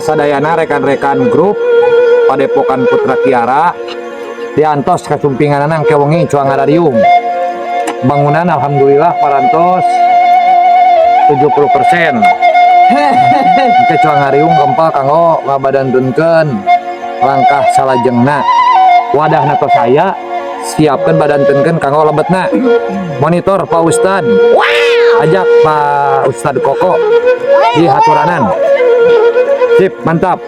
Kasadayana rekan-rekan grup Padepokan Putra Kiara diantos kasumpinganana engke wengi cuang ngarariung. Bangunan alhamdulillah parantos 70%. Engke cuang ngariung kempal kanggo ngabadantunkeun langkah salajengna. Wadahna tos aya, siapkeun badantunkeun kanggo lebetna. Monitor Pak Ustad. Ajak Pak Ustad Koko di haturanan. Sip, mantap.